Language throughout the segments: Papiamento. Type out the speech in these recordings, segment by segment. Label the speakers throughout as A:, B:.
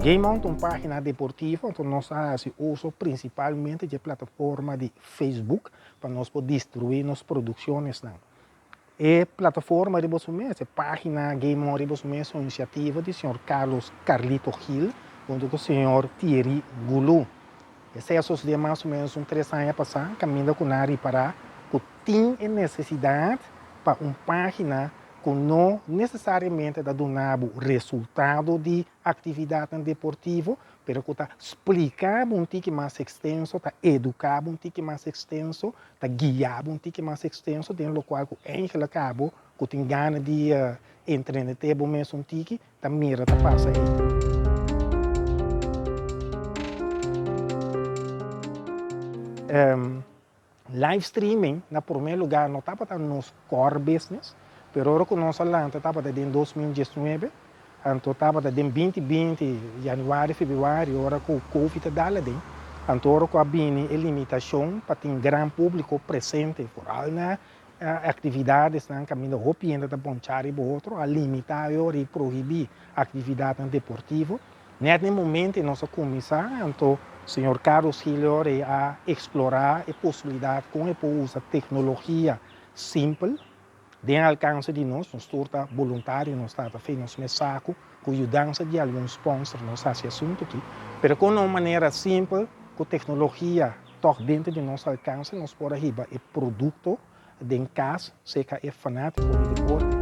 A: Game On ta un página deportivo, anto nos a hasi uso prinsipalmente dje plataforma di Facebook pa nos por distribuí nos produkshonsnan. E plataforma riba su mes, e página Game On riba su mes, un inisiativa di señor Carlos Carlito Gil huntu ku señor Thierry Goulou. Esei a sosodé mas o ménos un tres aña pasá, kaminda ku nan a ripará ku tin e nesesidat pa un página ku no nesesariamente ta duna bo resultado di aktividatnan deportivo, pero ku ta splika bo un tiki mas ekstenso, ta eduká bo un tiki mas ekstenso, ta guia bo un tiki mas ekstenso den lokual ku eigentlik abo ku tin gana di entreneté bo mes un tiki, ta mira ta pasa ei. Live streaming na promé lugá no tabata nos core business, pero ora ku nos a lanta tabata den 2019, anto tabata den 2020, yanüari, febrüari, ora ku covid a dal aden, anto ora ku a bini e limitashon pa tin gran públiko presente, foral na aktividadesnan kaminda hopi hende ta bonchá riba otro, a limitá e ora i prohibí aktividatnan deportivo. Nèt na e momento ei nos a kuminsá, anto señor Carlos Gil ora a eksplorá e posibilidat kon e por usa teknologia simpel den alkanse di nos. Nos tur ta boluntario, nos ta ta fe nos mes saku, ku yudansa di algun sponsor nos hasi asuntu aki. Pero kon na un manera simpel ku teknologia tòg denter di nos alkanse nos por a hiba e produkto den kas serka e fanátiko di deporte.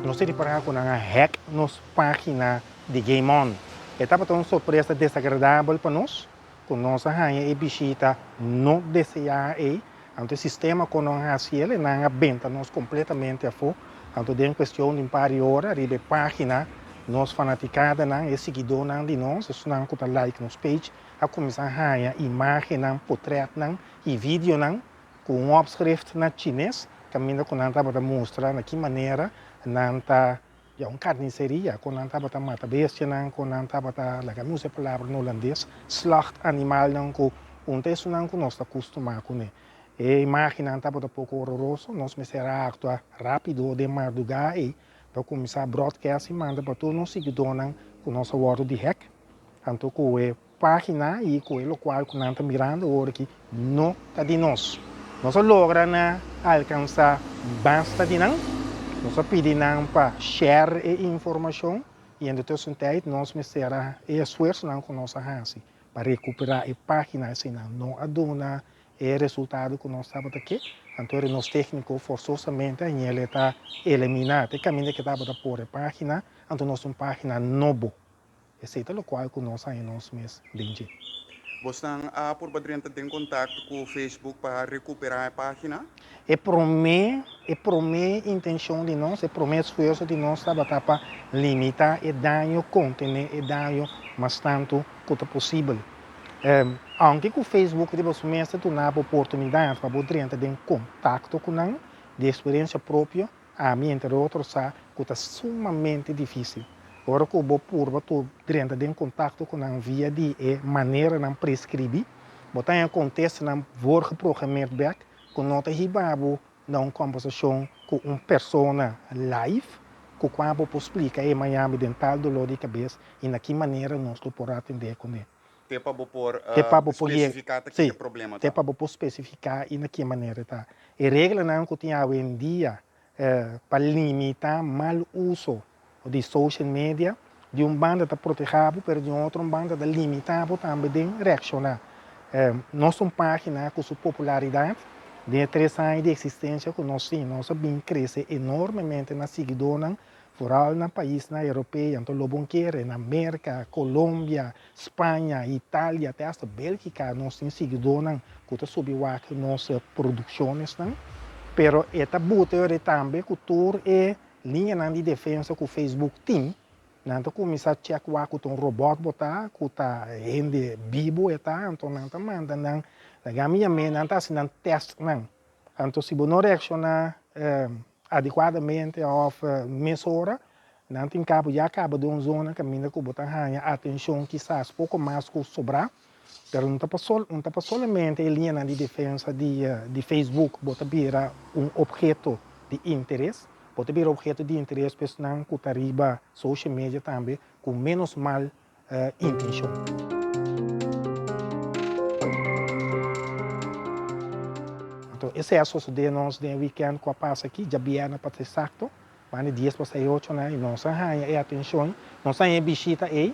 A: Nos ta ripará ku nan a hack nos página di Game On. E tabata un sorpresa desagradabel pa nos ku nos a haña e bishita no deseá ei. Anto e sistema ku nan a hasi el, nan a benta nos kompletamente afó. Anto den kuestion di un par di ora riba e página nos fanatikadanan, e siguidónan di nos, esunnan ku ta like nos page, a kuminsá haña imágennan, potrètnan i videonan ku un opschrift na chines kaminda ku nan tabata mustra na ki manera nan ta Ya un carniceria con nan tabata mata bestianan, con nan tabata, laga mi usa e palabra na holandes, slacht animalnan cu un ta esunnan cu nos ta custuma cune. E imagennan tabata poco hororoso, nos mester a actua rapido den marduga ey pa cuminsa broadcast y manda pa tur nos siguidornan cu nos a wordo di hack. Anto cu e Página i ku e lokual ku nan ta mirando awor aki no ta di nos. Nos a logra na alkansá basta di nan. Nos a pidi nan pa share e informashon i en de tussentijd nos mester a e esfuersonan ku nos a hasi pa rekuperá e página eseinan no a duna e resultado ku nos tabata ke. Anto ora nos tékniko forsosamente a ñele ta eliminá te kaminda ke tabata por e página, anto nos un página nobo. Esei ta lokual ku nos haña nos mes den dje.
B: Bosnan a purba drenta den kontakto ku Facebook pa rekuperá e página?
A: E promé e promé intenshon di nos, e promé esfuerso di nos tabata pa limitá e daño, kontené e daño mas tantu ku ta posibel. Ounke ku Facebook riba su mes ta duna bo oportunidat pa bo drenta den kontakto ku nan, di eksperensia propio, Ami, entre otro, sa ku ta sumamente difísil. Ora ku bo purba tur drenta den kontakto ku nan via di e maneranan preskribí, bo ta haña kontestanan voorgeprogrammeerd bèk ku no ta hiba bo na un kòmbersashon ku un persona live ku kua bo por splika e Miami den tal doló di kabes i na ki manera nos lo por atendé kuné.
B: Te pa bo por
A: Te pa bo por yega,
B: spesifiká ta
A: sí,
B: ki e problema
A: te
B: ta.
A: pa bo por spesifiká i na ki manera ta. E reglanan ku tin awendia pa limitá mal uso di social media, di un banda ta protehá bo, pero di un otro banda ta limitá bo tambe den reakshoná. Nos ta un página ku su popularidat den e tres aña di eksistensia ku nos tin, nos a bin krese enormemente na siguidónan Foral na paisnan europeo, anto lo bon kere, na Merka, Colombia, Spaña, Italia, te hasta Bélgica nos tin siguidónan ku ta subi wak nos produkshonsnan. Pero e ta buta yori tambe ku tur e liñanan di defensa ku Facebook tin, nan ta kuminsá chèk wak ku ta un robòt bo ta, ku ta hende bibu e ta, anto nan ta manda nan, laga mi yam'é, nan ta hasi nan tèstnan. Anto si bo no reakshoná adekuadamente òf mesora, nan tin kabo ya kaba den un zona kaminda ku bo ta haña atenshon kisas poko mas ku sobrá. Pero no ta pa sol, no ta pa solamente e liñanan di defensa di di Facebook bo ta bira un obheto di interes, bo ta bira obheto di interes pa esnan ku ta riba social media tambe ku menos mal intenshon. Anto esei a sosodé nos den e wikènt ku a pasa aki, djabièrnè pa ta esakto, banda di dies pa sei ocho nan, i nos a haña e atenshon, nos a haña e bishita ei,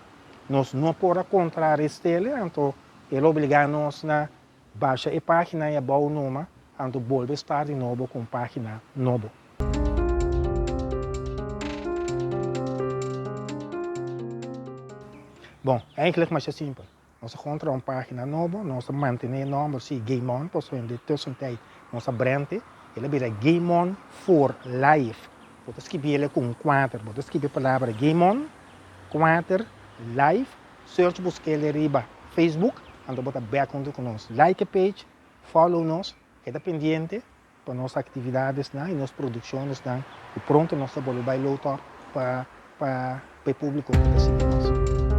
A: nos no por a kontrarest'el, anto el obligá nos na basha e página ei abou numa, anto bolbe start di nobo ku un página nobo. Bon, eigenlijk masha simpel. Nos a kontra un página nobo, nos a mantené e nòmber sí, Game On, pasobra den tussentijd nos a brand e, el a bira Game On for Life. Bo ta skibi el ku un kuater, bo ta skibi e palabra Game On, kuater, Life, search busk'el riba Facebook, anto bo ta bèk huntu ku nos. Like e page, follow nos, keda pendiente pa nos actividadesnan y nos produccionesnan cu pronto nos ta bolbe bay load up pa pa e publico cu ta sigui nos.